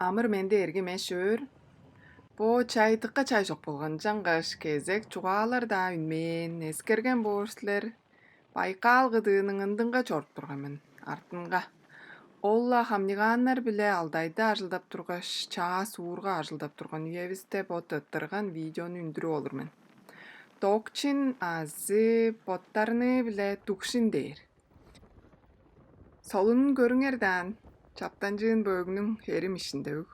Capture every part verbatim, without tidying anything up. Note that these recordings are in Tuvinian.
Амыр-менди, эргим эш-өөр. Бо чай дыка чай чок болган, ынчангаш кезек чугаалар-даа үнмээн, эскерген боор силер. Байкал кыдыының ындынга чоруп турган мен, артынга. Ол-ла хамнигааннар-биле Алтайда ажылдап тургаш, чаа суурга ажылдап турган үевисте бо тырттырган видеону үндүрүп олур мен. Докчин азы боттарны-биле Дукшин дээр. Солунун көрүңер даан, чаптанчыын бөөгүнүң эрим иштинде өг.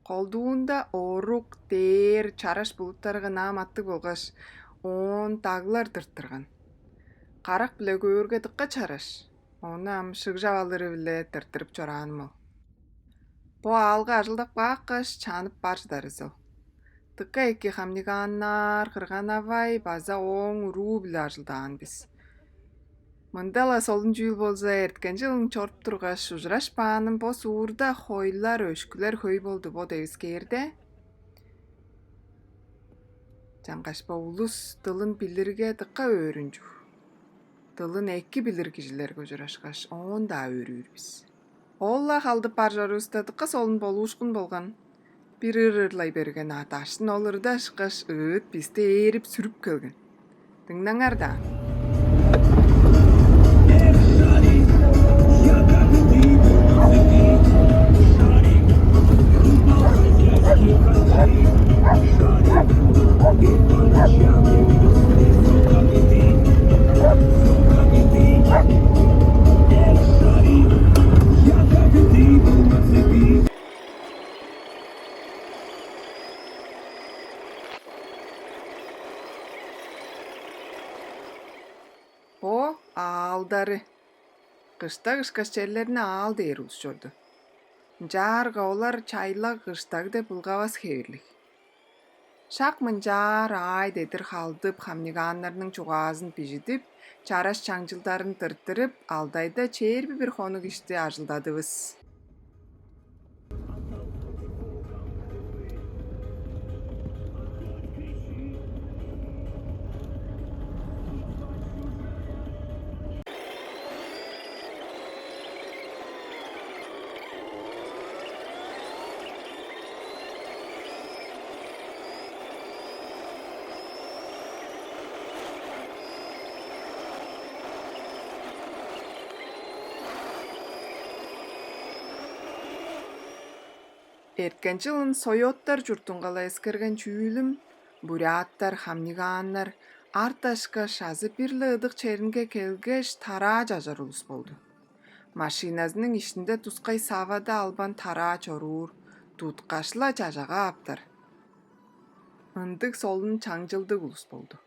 Колдуунда орук, дээр, чараш булуттарга наам аттыг болгаш, оон даглар тырттырган. Карак-биле көөрге дыка чараш, ону ам шыгжап алыры-биле тырттырып чорааным ол. Бо аалга ажылдап каапкаш, чанып бар чыдарывыс ол. Дыка эки хамнигааннар, кырган-авай база ооң уруу-биле ажылдаан бис. Мында-ла солун чүүл болза, эрткен чылын чоруп тургаш, ужурашпааным бо суурда хойлар, өшкүлер хөй болду бо девискээрде. Чаңгаш бо улус дылын билирге дыка өөрүнчүг. Дылын эки билир кижилерге ужурашкаш, оон-даа өөрүүр бис. Ол-ла халдып бар чорувуста дыка солун болуушкун болган. Бир ыр ырлай берген, а даштын ол ырда ышкаш ыыт бисти ээрип-сүрүп келген. Дыңнаңар даан. Бо аалдары. Кыштаг ышкаш черлерни аал дээр улус чорду. Ынчаарга олар чайлаг, кыштаг деп ылгавас хевирлиг. Шак мынчаар аай-дедир халдып, хамнигааннарның чугаазын бижидип, чараш чаңчылдарын тырттырып, Алтайда чээрби бир хонук ишти ажылдадывыс. Эрткен чылын соёттар чуртунга-ла эскерген чүүлүм, буряттар, хамнигааннар арт ашкаш азы бир-ле ыдык черинге келгеш, тараа чажар улус болду. Машиназының иштинде тускай савада албан тараа чоруур, туткаш-ла чажага аптар. Ындыг солун, чаңчылдыг улус болду.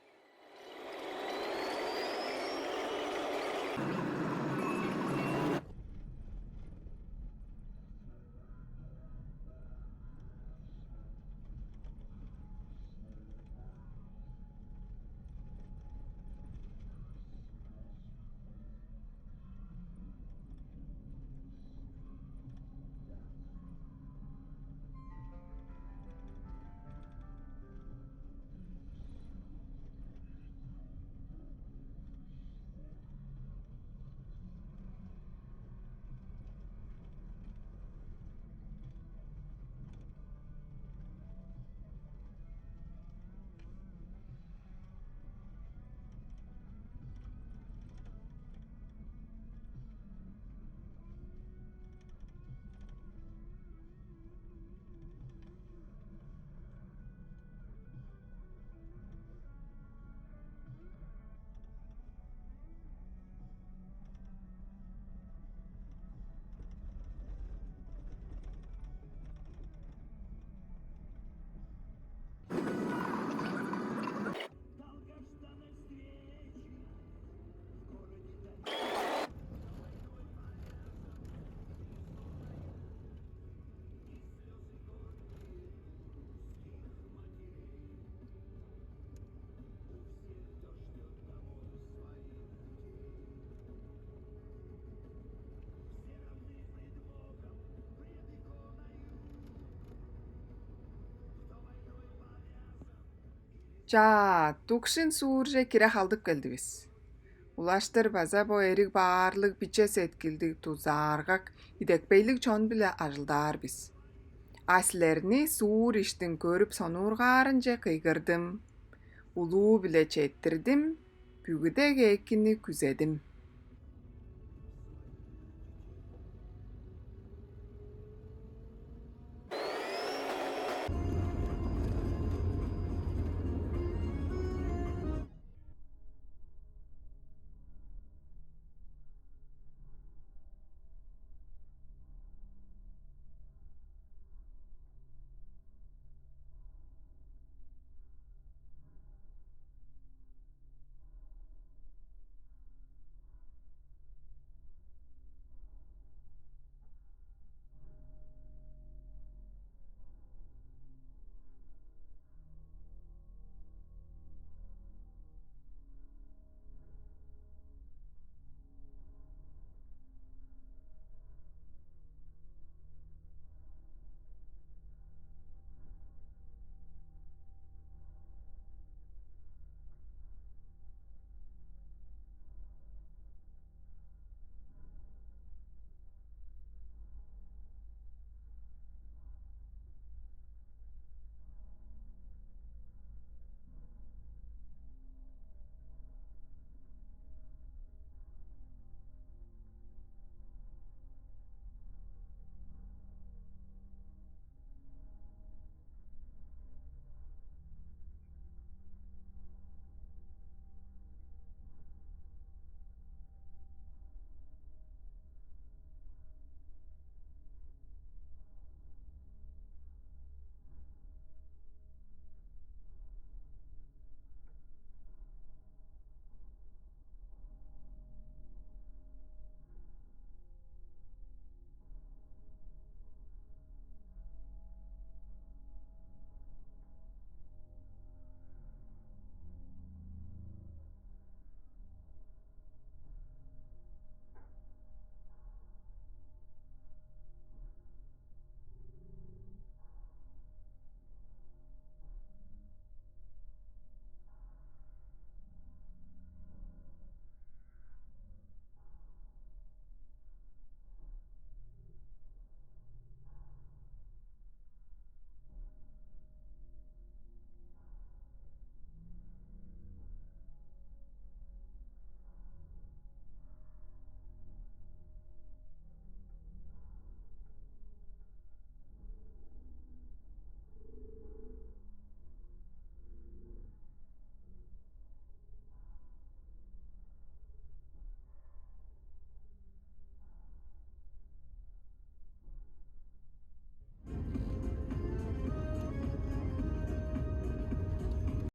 Чаа, Дукшин суурже кире халдып келдивис. Улаштыр база бо эриг баарлыг, биче сеткилдиг, дузааргак, идепкейлиг чон-биле ажылдаар бис. А силерни суур иштиң көрүп сонуургаарынче кыйгырдым, улуу-биле четтирдим, бүгүдег эъкини күзедим.